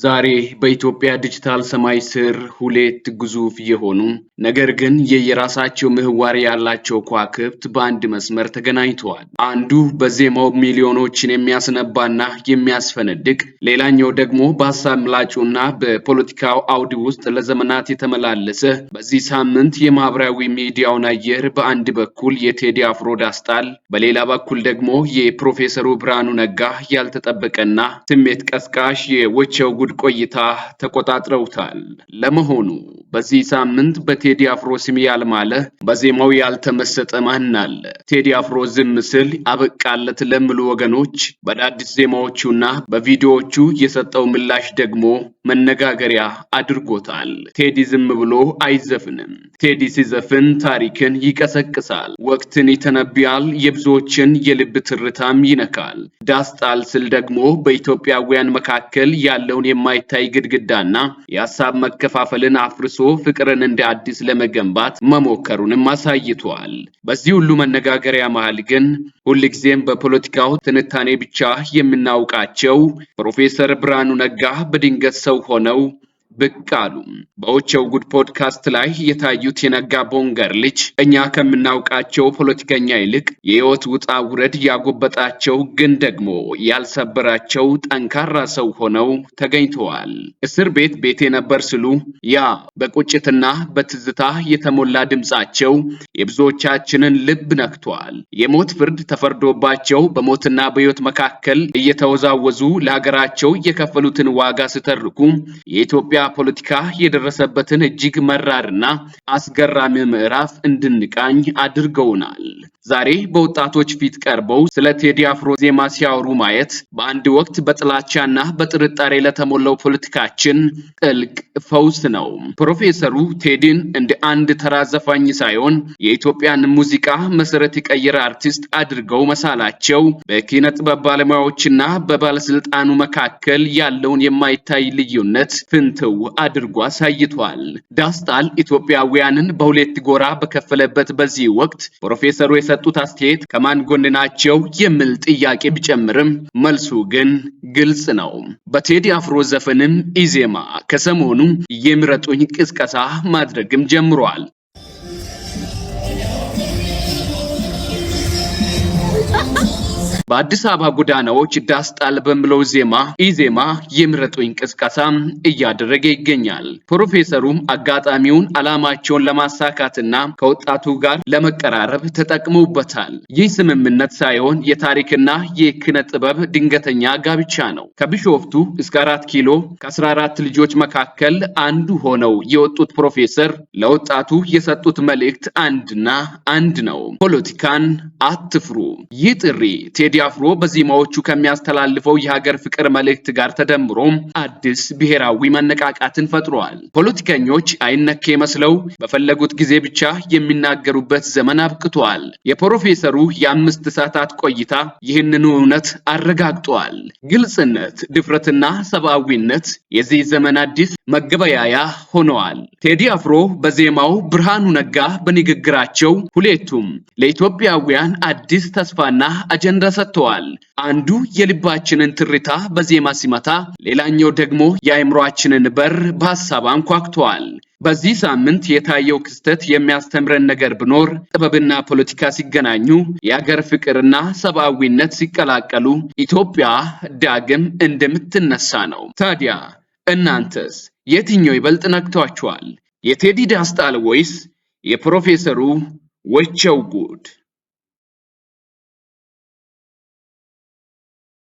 ዛሬ በኢትዮጵያ ዲጂታል ሰማይ ስር ሁለት ግዙፍ የሆኑ ነገር ግን የየራሳቸው ምህዋር ያላቸው ከዋክብት በአንድ መስመር ተገናኝተዋል። አንዱ በዜማው ሚሊዮኖችን የሚያስነባና የሚያስፈነድቅ፣ ሌላኛው ደግሞ በሀሳብ ምላጩና በፖለቲካው አውድ ውስጥ ለዘመናት የተመላለሰ። በዚህ ሳምንት የማህበራዊ ሚዲያውን አየር በአንድ በኩል የቴዲ አፍሮ ዳስጣል፣ በሌላ በኩል ደግሞ የፕሮፌሰሩ ብርሃኑ ነጋ ያልተጠበቀና ስሜት ቀስቃሽ የወቸው ጉድ ቆይታ ተቆጣጥረውታል። ለመሆኑ በዚህ ሳምንት በቴዲ አፍሮ ስም ያልማለ፣ በዜማው ያልተመሰጠ ማን አለ? ቴዲ አፍሮ ዝም ስል አበቃለት ለሚሉ ወገኖች በአዳዲስ ዜማዎቹና በቪዲዮዎቹ የሰጠው ምላሽ ደግሞ መነጋገሪያ አድርጎታል። ቴዲ ዝም ብሎ አይዘፍንም። ቴዲ ሲዘፍን ታሪክን ይቀሰቅሳል፣ ወቅትን ይተነብያል፣ የብዙዎችን የልብ ትርታም ይነካል። ዳስጣል ስል ደግሞ በኢትዮጵያውያን መካከል ያለውን የማይታይ ግድግዳና የሀሳብ መከፋፈልን አፍርሶ ፍቅርን እንደ አዲስ ለመገንባት መሞከሩንም አሳይቷል። በዚህ ሁሉ መነጋገሪያ መሃል ግን ሁልጊዜም በፖለቲካው ትንታኔ ብቻ የምናውቃቸው ፕሮፌሰር ብርሃኑ ነጋ በድንገት ሰው ሆነው ብቅ አሉ። በወቸው ጉድ ፖድካስት ላይ የታዩት የነጋ ቦንገር ልጅ እኛ ከምናውቃቸው ፖለቲከኛ ይልቅ የሕይወት ውጣ ውረድ ያጎበጣቸው ግን ደግሞ ያልሰበራቸው ጠንካራ ሰው ሆነው ተገኝተዋል። እስር ቤት ቤቴ ነበር ሲሉ ያ በቁጭትና በትዝታ የተሞላ ድምፃቸው የብዙዎቻችንን ልብ ነክቷል። የሞት ፍርድ ተፈርዶባቸው በሞትና በሕይወት መካከል እየተወዛወዙ ለሀገራቸው የከፈሉትን ዋጋ ሲተርኩ የኢትዮጵያ ፖለቲካ የደረሰበትን እጅግ መራርና አስገራሚ ምዕራፍ እንድንቃኝ አድርገውናል። ዛሬ በወጣቶች ፊት ቀርበው ስለ ቴዲ አፍሮ ዜማ ሲያወሩ ማየት በአንድ ወቅት በጥላቻና በጥርጣሬ ለተሞላው ፖለቲካችን ጥልቅ ፈውስ ነው። ፕሮፌሰሩ ቴዲን እንደ አንድ ተራ ዘፋኝ ሳይሆን የኢትዮጵያን ሙዚቃ መሰረት የቀየረ አርቲስት አድርገው መሳላቸው በኪነ ጥበብ ባለሙያዎችና በባለስልጣኑ መካከል ያለውን የማይታይ ልዩነት ፍንትው አድርጎ አሳይቷል። ዳስጣል ኢትዮጵያውያንን በሁለት ጎራ በከፈለበት በዚህ ወቅት ፕሮፌሰሩ የሰጡት አስተያየት ከማን ጎን ናቸው የሚል ጥያቄ ቢጨምርም መልሱ ግን ግልጽ ነው። በቴዲ አፍሮ ዘፈንም ኢዜማ ከሰሞኑ የምረጡኝ ቅስቀሳ ማድረግም ጀምሯል። በአዲስ አበባ ጎዳናዎች ዳስጣል በሚለው ዜማ ኢዜማ የምረጡኝ ቅስቀሳ እያደረገ ይገኛል። ፕሮፌሰሩም አጋጣሚውን ዓላማቸውን ለማሳካትና ከወጣቱ ጋር ለመቀራረብ ተጠቅመውበታል። ይህ ስምምነት ሳይሆን የታሪክና የኪነ ጥበብ ድንገተኛ ጋብቻ ነው። ከቢሾፍቱ እስከ 4 ኪሎ ከ14 ልጆች መካከል አንዱ ሆነው የወጡት ፕሮፌሰር ለወጣቱ የሰጡት መልእክት አንድና አንድ ነው። ፖለቲካን አትፍሩ። ይህ ጥሪ ቴዲ አፍሮ በዜማዎቹ ከሚያስተላልፈው የሀገር ፍቅር መልእክት ጋር ተደምሮ አዲስ ብሔራዊ መነቃቃትን ፈጥሯል። ፖለቲከኞች አይነኬ መስለው በፈለጉት ጊዜ ብቻ የሚናገሩበት ዘመን አብቅቷል። የፕሮፌሰሩ የ5 ሰዓታት ቆይታ ይህንኑ እውነት አረጋግጧል። ግልጽነት፣ ድፍረትና ሰብአዊነት የዚህ ዘመን አዲስ መገበያያ ሆነዋል። ቴዲ አፍሮ በዜማው፣ ብርሃኑ ነጋ በንግግራቸው ሁለቱም ለኢትዮጵያውያን አዲስ ተስፋና አጀንዳ ሰጥተዋል። አንዱ የልባችንን ትርታ በዜማ ሲመታ፣ ሌላኛው ደግሞ የአእምሯችንን በር በሀሳብ አንኳኩተዋል። በዚህ ሳምንት የታየው ክስተት የሚያስተምረን ነገር ቢኖር ጥበብና ፖለቲካ ሲገናኙ፣ የአገር ፍቅርና ሰብአዊነት ሲቀላቀሉ ኢትዮጵያ ዳግም እንደምትነሳ ነው። ታዲያ እናንተስ የትኛው ይበልጥ ነክቷችኋል? የቴዲ ዳስጣል ወይስ የፕሮፌሰሩ ወቸው ጉድ?